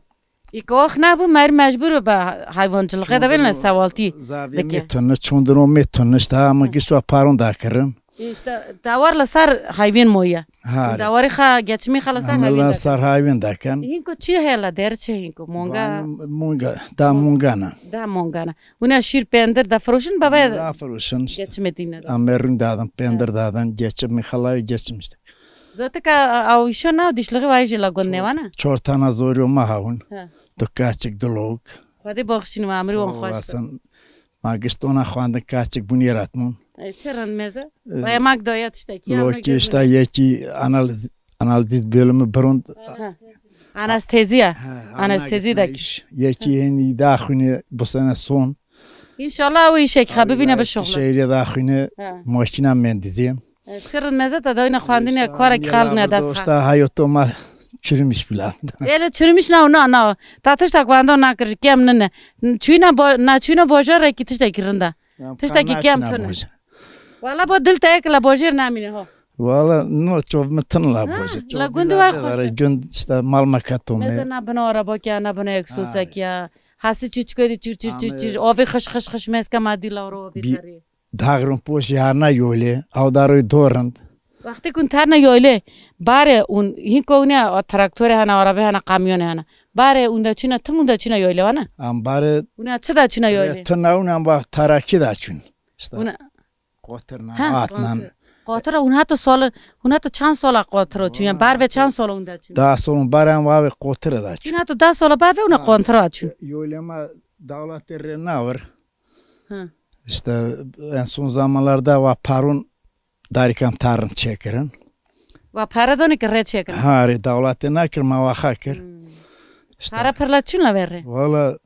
Î ku ox nebû, mer mecbûr be hayvancılığa da bêne sevaltî. Zavê dike. Mê tane, çondino mê tane, işte, ama giş wa paron da kirin. İşte, dawar li ser hayvên moye. Ha. Dawarê xa, geçimê xa li ser hayvên da kirin. Ser hayvên da kirin. Hinko çi hela der çi hinko, monga? Monga, da mongana. Da mongana. Una şîr pendir da firoşin baba. Da firoşin işte. Geçimê dîne. Amerun dadan, pendir dadan, geçimê xalay geçim işte. Zotika awişo nav dişliği vay jî la gund nêvana? Çor tana zoriyo ma hawin. Ha. Du kaçik, du lok. Xwedê baxşîn we, emrî wan xweş be. Sağ olasın. Ma gişt ona xwendin kaçik bûn yê ratmûn. E, çi rind meze? E, Ve yemek daya tiştekî, yemek lokê işte yekî analiz, analiz bölümü birund. Ha. Anesteziya. Ha, anestezi de. Yekî hênî daxwîne bu sene son. İnşallah o işek ha bibîne bi şoxla. Şehirê daxwîne makîna mendiziyê. E, çi rind meze te dayne xwendinê, karek xal ne dest. Dosta hayoto ma çürümüş filan. Ele çürümüş na, na, na. Ta tiştek wendo nakir, kem nine. Çûna bo-, na çûna bojarekî tiştekî rinda. Tiştekî kem tune. Wala bo dil te yek la bojêr namîne ho. Wala no çov mi tin la bojêr. La gund wa xweş. Gund işte mal mekato me. Meze na bina araba kya, na bina egsosa kya. Hasi çiçkoy çir çir çir çir. Ovi xış xış xış meska ma dî la ro ovi tarî. Dagrun poş yarna yolê, awdaroy dorand. Wextê kun terne yoyle, bare un, hinko une traktorê hene, arabe hene, kamyonê hene. Bare unda çina, tim unda çina yoyle vana? Am bare. Una çi da çina yoyle? Tuna una ba taraki da çun. İşte. Una. Qotirna, ha, atnan. Qotira un hato sol, un hato çand sola qotiro çun, yani bar ve çand sola unda çun. Da solun baran va ve qotira da çun. Un hato da sola bar ve una qotira çun. Yoyle ma dawlatê re nawir. Hı. İşte en son zamanlarda va parun darîkan tarin çêkirin. Va pere donî ki rê çêkirin. Ha, rê dewletê nekir, ma waxa kir. Hmm. İşte. Pere pirla çin la verê? Valla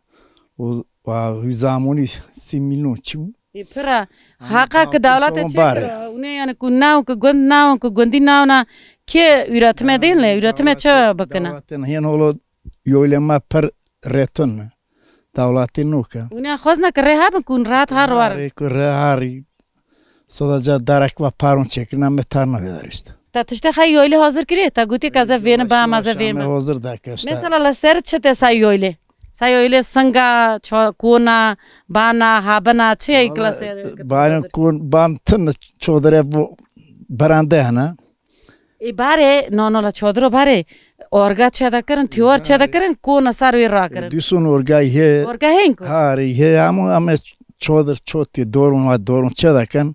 o va hüzamonî sî milyon çi bû? E, pira. Ama haqa ki dewletê çêkir. Une yani ku nav ki gund nav ki gundî nav na ki üretime değil le, üretime çi bikine? Dewletê hên holo yoylema pir retin. Dewletê nûke. Hûn ê xwezne ki rê hebin ku hûn rahat har warin. Harî ku rê harî. Soda ca darek va paron çekirina me tarna vê dar işte. Te tiştê xey yoylê hazir kiriye? Te gotî ka ze vêne ba ma ze vême. Hazir dake işte. Mesela la ser çi te say yoylê? Say yoylê singa, ço-, kona, bana, habina, çi ye ki la ser? Bana kon, ban tin çodire bu berande hene. Ê barê, no, no, la çodiro barê, orga çêdekirin, tîwar çêdekirin, kona ser wê rakirin. Dîsun orgayî hê. Orga hên ku? Harî hê, hemû em ê çodir çotî, dorun wa dorun çêdekin,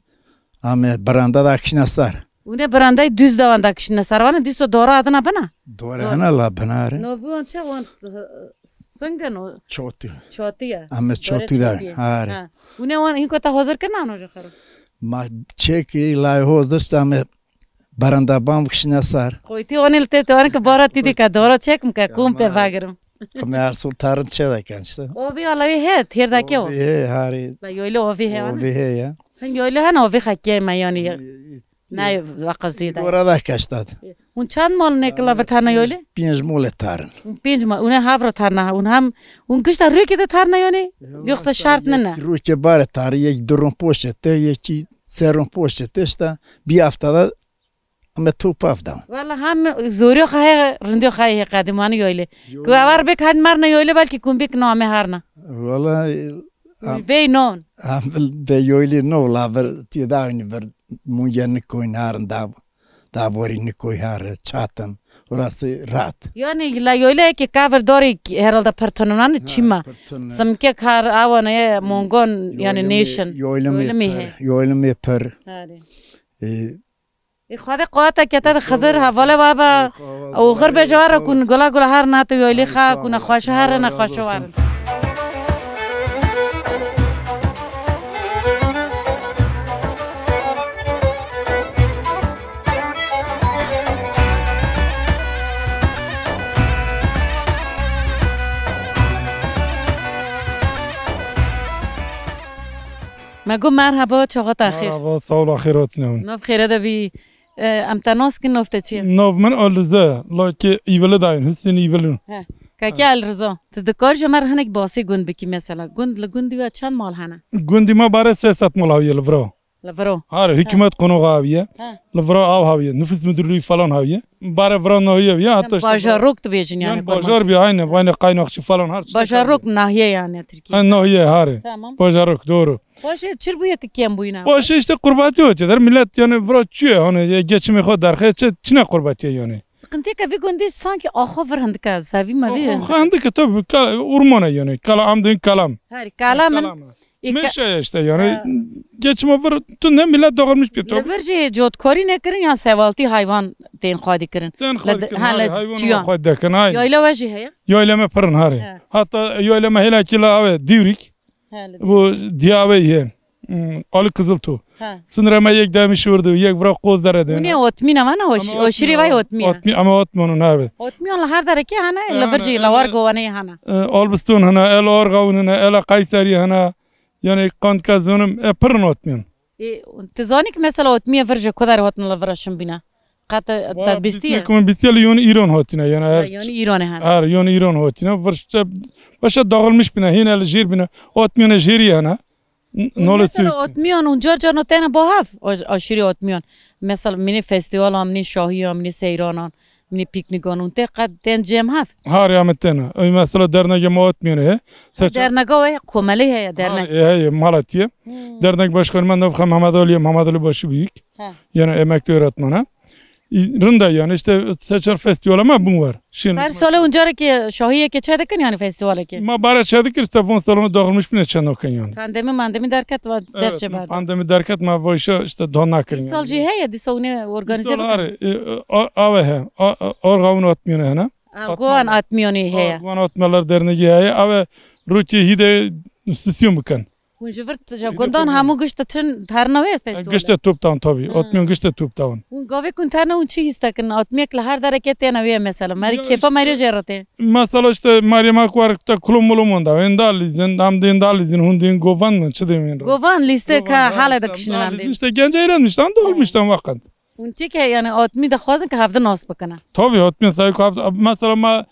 em ê biranda da kişine ser. Hûn ê birandayî dûz de wan da kişine ser, wana dîso dora adina bina? Dore hene la bina re. No, bu wan çi, wan s-, singin o? Çotî. Çotî ye. Em ê çotî da, harî. Ha. Hûn ê wan hîn ku te hazir kirina no ji xero? Ma çêkî la hozir em ê Berenda ban bikişine ser. Qoytî onê li tê tewanê ke bara tî dike, dora çek bike, kom pê vegirim. Em ê her sol tarin çêdekin işte. Ovî ala wî heye, têr dake o. Ovî heye, harî. La yoylê ovî heye, ovî heye. Hin yoylê hene ovî xekê me yani. Ne, ve qizî de. Gora da kaştat. Hûn çend mal ne kila vir tarna yoylê? Pênc mole tarin. Hûn pênc mal, hûn ê havro tarna, hûn hem, hûn gişta rûkê de tarna yonê? Yoksa şart nine? Rûkê bare tari, yek du rûn poşete, yekî se rûn poşete, işte bir haftada Em ê top av dan. Wala hem zoriyo xwe heye, rindiyo xwe heye qedîmanî yoylê. Ku evar bik hen marna yoylê belkî kun bik no em ê harna. Wala, e, Em, Vey non. Em, vê yoylî no, la vir, tiyê da aynî vir, mûn ye nikoy narin da, da vorî nikoy har, çatin, orası rahat. Yani la yoyle ki kavir dori herhalde pertonunan Ha, çima. Pertonu. Simkek har awane mongon yani Yoylimi, nêşin. Yoylimi Yoylimi per, he. Yoylimi per. Harî. E, Ê Xwedê quweta kete de Xizir hevale we be. Û xir be ji we re ku gola gola her nate yoylî xa ku nexweşe here nexweşe warin. Me got merhaba, çaxa te xêr. Merhaba, sağ ol, xêr hatine hûn. Nav xêre de bî. E, em te nas kin, nav te çi ye? Nav min Alize, lakê Îvili dayên, Husên Îvili. He. Keke Elriza, tu dikar ji me re hinek basê gund bikî mesela. Gund li gundî we çend mal hene? Gundî me bare sê sed mal hawiye li vira. Li vira. Hare, He. Hikûmet qonaxa hawiye. He. Li vira av hawiye, nüfus müdürlüğü falan hawiye. Bare vira nahiye ya, hatta Em işte bajarok dibêjin yani. Yani bajar bir aynı, aynı kaynakçı falan her şey. Bajarok nahiye yani Tirkiye. Ha, nahiye hare. Tamam. Bajarok, doğru. Paşê çir bûye ki kêm bûyî ne? Paşê işte qurbatiya çêdir. Millet yani vira çûye, hani geçimê xwe derxe, çi, çine qurbatiye yani. Sıkıntı ki vî gundî sanki axo vir hindike, zevî me vî. Axo hindike tabii, ka-, orman e yani. Kala am din kalam. Her kalam. Kalam. Min şey işte yani. Ha. Geçime vir, tu ne millet dağılmış bir Li vir jî cotkarî nekirin ya sevaltî hayvan tên xwedî kirin. Tên xwedî kirin, ha, li hayvan çiyan. Xwedî dekin, aynen. Yayla we jî heye? Yayleme pirin hare. He. Hatta yayleme hele ki la ave, Divrik. He, li Bu Diyavê ye. Hmm, Ali Kızıltuğ. He. Sınıra me yek demiş vurdu, yek vura qoz dere de. Hûn ê otmîn e, vana hoş-, Ama hoşirî vay otmîn e. Otmî-, ama otmîn hane abi. Otmîn li her derekê hene, E, li vir hene, jî, li hene. War govanê hene. E, Albiston hene, el Argavun hene, el Kayseri hene. Yani kantka zonim, e, pırın otmîn. E, tu zanî ki mesela otmî vir ji ku der hatin li vir şin bîne? Qet te bîstiye? Bîstiye li yon Îran hatine, yani Ha, her yani Îranê hene. Her yon Îran hatine. Vir işte, başa dağılmış bine, hine li jêr bine. Otmîyane jêrî hene. N-, Nole Mesela Sivik. Otmiyon un car car no tena bo hev, o-, aşırı otmiyon. Mesela mini festival amni şahi amni seyranan, mini piknik anun te qed ten cem hev. Har ya me tena. Ey mesela dernege ma otmiyon he. Seçer. Dernega we komeli he ya dernek. Har, e, he, Malatya. Hmm. Dernek başkanı ben de Mehmet Ali, Mehmet Ali Başı Büyük. He. Yani emekli öğretmene. Rinda yani işte seçer festivala me bûn wer. Şin Ser sole uncarekê şahiyekê çe dikin yani festivalekê? Ma bare çe dikir işte von salonu dağılmış bine çe nokin yani. Pandemi mandemi derket va Evet, derçe berdi. Pandemi derket ma bu işe işte daha nakirin Îsal yani. Jî heye dîsa hûn ê organize Îsal bikin? Har, e, a-, ave he. A-, a-, Argavun atmiyonu hene. Argovan atmiyonî heye. Argovan atmalar dernegi heye. Ave rokê hîde sisyon bikin. Hûn ji vir t-, ji Îro gundan ku hemû gişt diçin terna wê festivalê? Gişte top tawan tabii. Hmm. Otmiyon gişte top tawan. Hûn gavê kun terna hûn çi hîs dikin? Otmiyek li her derekê têne wê mesela. Merî Ya kêfa işte, merî jê re tê. Mesela işte Meryem Akbar te kulum mulum onda. Ênda lîzin, em dê ênda lîzin, hûn dê govan min, çi dê min ro? Govan lîste ka Govan, hale ha, dikişinin em dê. Lîzin işte gence eğlenmişten, dolmuştan vakit. Hûn çi ke, yani, otmî dixwazin ke hevdi nas bikine? Tabii, otmî sayı ku hevdi, mesela ma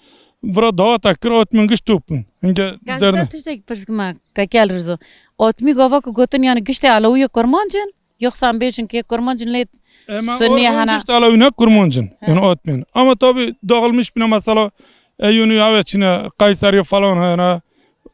vira dawata kir, otmî giş top bûn. Hinge Gerçekten derne. Tiştek pirs kime, Kekel Rizo. Otmî gava ku gotin, yani, giştê Elewî ye kurmancin, yoksa em bêjin ke kurmancin lê Ema Sunniye otmî hana. Giş Elewî ne kurmancin, He. Yani otmî. Ama tabii dağılmış bine mesela, Eyûnî ave çine, Kayseriye falan hene,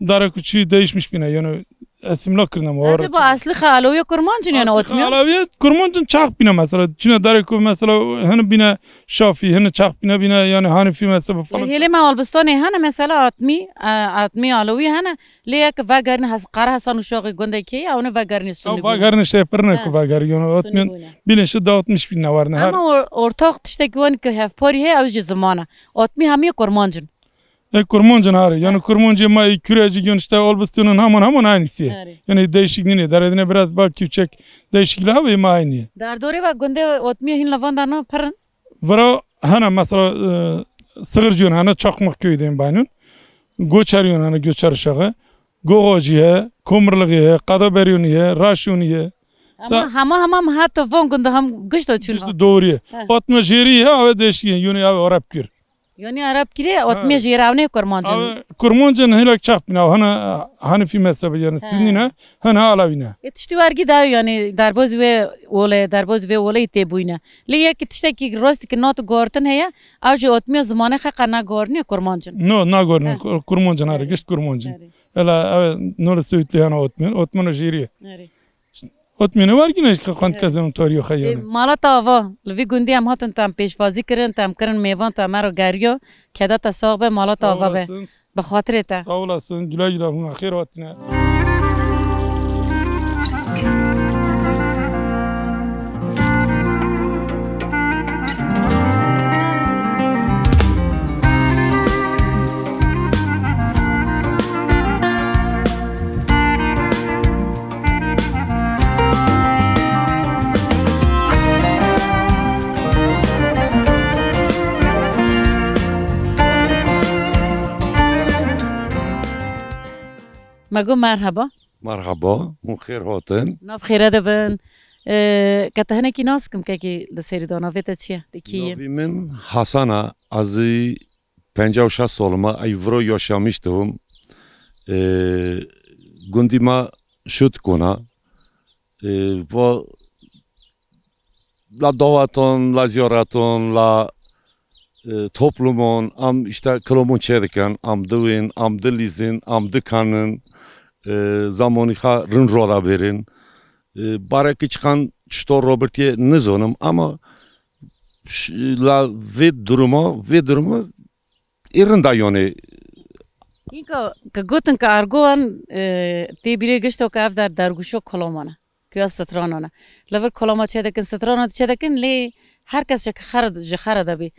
Dara ku çî değişmiş bine, yani asimile kirine mi? Acaba asli xwe Alawî kurmancin yani otmiyon? Alawî kurmancin çax bine mesela. Çine dare ku mesela hene bine Şafî, hene çax bine bine yani Hanifî mesela falan. Hêlê me Albistanê hene mesela atmî, e, atmî Alawî hene. Lê yek vegerine Qara Hasan Uşaxî gundekê ya, onu vegerine Sunni bûne. Vegerine şey pirine ku veger yani atmîn bilinçli dağıtmış bine varne her. Ama or-, ortak tiştekî wan ki hevparî heye ew ji ziman e. Atmî hemî kurmancin. E, kurmancin harî. Yani kurmancê ma, e, Kürecik, yani işte Olbiston'un hemen hemen aynısı. Harî. Yani değişik nîne. Deredine biraz belki çek değişikliği ama aynı. Derdorê ve gundê Otmiyê hîn levanda no pirin. Vira hene mesela, e, Sığırcıyon hene Çakmak köyü deyim baynun. Göçeriyon hene Göçer Şağı. Gogoci he, Komurluğu he, Kadaberiyoni he, Raşiyoni he. Ama hema hema mi hatta von gunda hem gişta çûn ha. Doğru ye. Otma jêrî he, ave değişik ye. Yoni ave Arap kir. Yani Arap kire, otmê jêravne kurmancin. Ave kurmancin hilak çax bina, hana Hanefi mezhebi yani Sunni ne, hana Alevi ne. E tiştî wergî dayo yani derboz ve ole, derboz ve ole tê bûyne. Lê yek tiştekî rast ki not gortin heye, ew jî otmiya zimanê xeqa na gorniye kurmancin. No, na gorniye, kurmancin, harî, gişt kurmancin. Ela, ev nol söğütlü yana otmin, otmin o jiri. Erê. Otmin o var yine ki kont Evet. kezem toriyo Ê, xeyene. Mala te ava, li vî gundî em hatin te em pêşvazî kirin, te em kirin mêvan, te me re geriyo. Keda te sax be, mala te Sağ ava be. olasın. Bi xatirê te. Sağ olasın. Güle güle, hûn xêr hatine. Me got merheba. Merhaba, hûn xêr hatin. Nav xêre de bin. Ee, ke te hinekî nas kim, kekî li serî da, navê te çi ye? Te kî yî? Navî min Hasan e, ez ê penca û şeş salim e, ey viro yaşamiştim. Ee, gundî me Şutkon e. Ee, va la dawetan, la ziyaretan, la, e, topluman, em işte kilamon çêdikin, em diwên, em dilîzin, em dikanin, e, zamanî xwe rin rada bêrin. E, bareki çiqan çito robirtiye nizonim, ama ş-, la vê duruma, vê duruma ê rinda yonê. Înka ke gotin ke argo wan, e, tê bîrê gişto ke ev der dergûşo kilaman e. Kuya stranan e. Li vir kilama çêdikin, stranan çêdikin, lê her kes ji xera, ji xera de bî.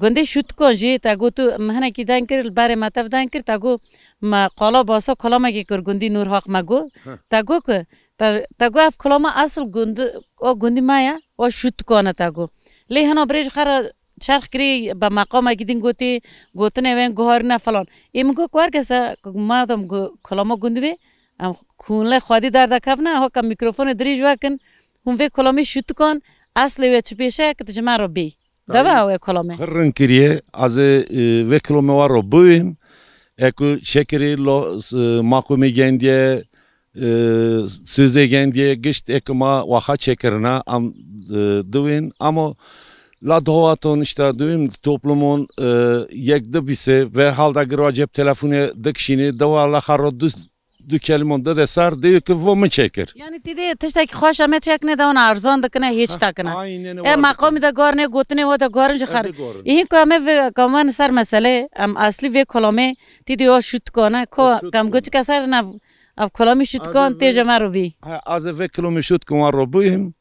Gundê Şutkon jî te got, tu min hinekî deng kir, li berê me tev deng kir, te got me qala basa kilamekê kir gundî Nûrhaq me got. Heh. Te got ku, te, te got ev kilama esil gundi, o gundî me ye, o Şutkon e te got. Lê hina birê ji xera çerx kirî, be meqamekî din gotî, gotinê wên guharîne falan. Ê min got, wergese, madem gu-, kilama gund bê, em hûn lê xwedî derdekevine, hoka mîkrofonê dirîj vekin, hûn vê kulamî Şutikon, eslê wê çi pêşe ye, ki tu ji me re bêyî. Deve ew ê kulamê. Pir rin kiriye, ez ê, e, vê kulamê wa re bûyim, eku çekirî lo, e, maqûmê gendiye, e, sözê gendiye, gişt ê ku ma waxa çêkirine, em, e, diwên, ama la dawaton işte diwên toplumon, e, yek dibîse ve halda gir wa cep telefonê dikişînê, dewa la xero du, du kelimon dide ser, diwê ki vo min çêkir. Yani ti dê tiştekî xweş em ê çêkine de wan erzan dikine, hêç Ha, takine. aynen E öyle. Maqamî de garine, gotinê we de garin ji xer. Hadi garin. Îhin ku em ê vê, ku em wan ser mesele, em eslî vê kulamê, ti dê o Şutikon e, ko O Şutikon. Kam goçika ser dine Ev kulamî Şutikon tê ji me re bî. Ha, ez ê vê kulamî Şutikon wan re bûyim,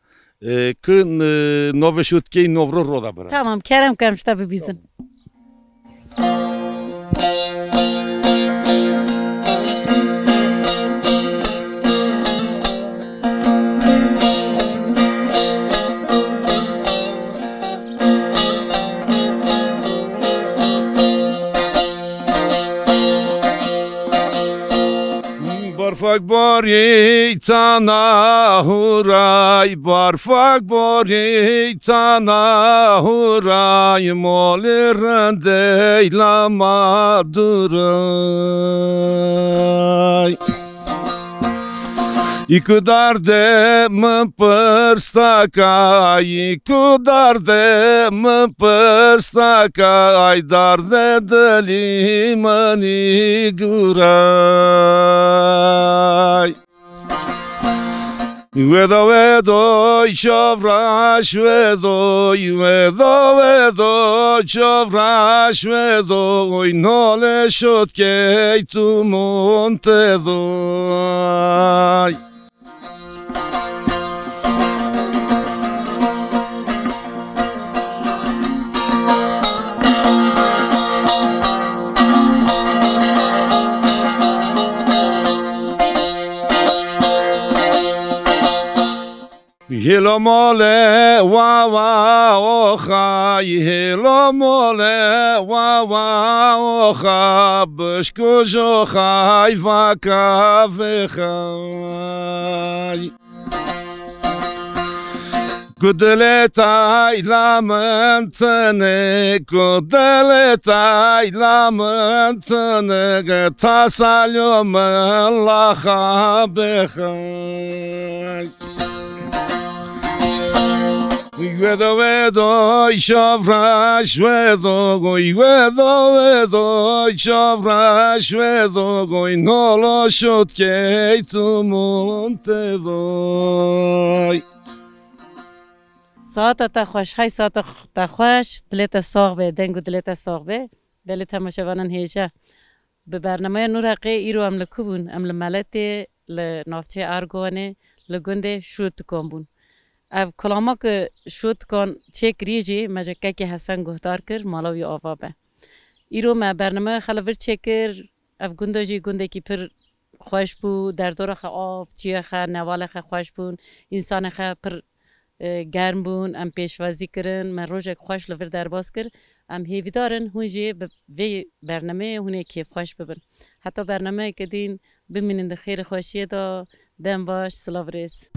e, ku, e, navê Şutikê nov ro ro da bira. Tamam, kerem kem ji te bibîzin. Tamam. Barfak barî tana huray, barfak barî tana huray, molê rendey lama duray. Î ku derdê min pirstakay, î ku derdê min pirstakay, derdê dilî min î guray. Weda wedoy çavraş wedoy, weda wedoy çavraş wedoy, nolê şotkey tu mon tedoy. Hêlo mole wa wa oxay, hêlo mole wa wa oxa, bişko jo xay vaka vexay. Ku dilê tay la min tine, ku dilê tay la min tine, ta salyo min laxa bexay. Wedo wedo şavraş wedo goy, wedo wedo şavraş wedo goy, nolo şot key tu monte doy. Saeta te xweş, hay saeta te xweş, dilê te sax be, deng û dilê te sax be. Belê temaşevanên hêja. Bi bernameya Nûr Heqê îro em li ku bûn? Em li Meletê, li navçeyê Erguvanê, li gundê Şûtikan bûn. Ev kilama ku Şûtikan çêkirî jî me ji kekê Hesen guhdar kir, mala wî ava be. Îro me bernameya xwe li vir çêkir, ev gunda jî gundekî pir xweş bû, derdora xwe av, çiya xwe, newalê xwe xweş bûn, însanê xwe pir e, germ bûn, em pêşwazî kirin, me rojek xweş li vir derbas kir. Em hêvîdar in hûn jî bi vê bernameyê hûn ê kêfxweş bibin. Heta bernameyeke din bimînin di xêr û xweşiyê de. Dem baş, silav rêz.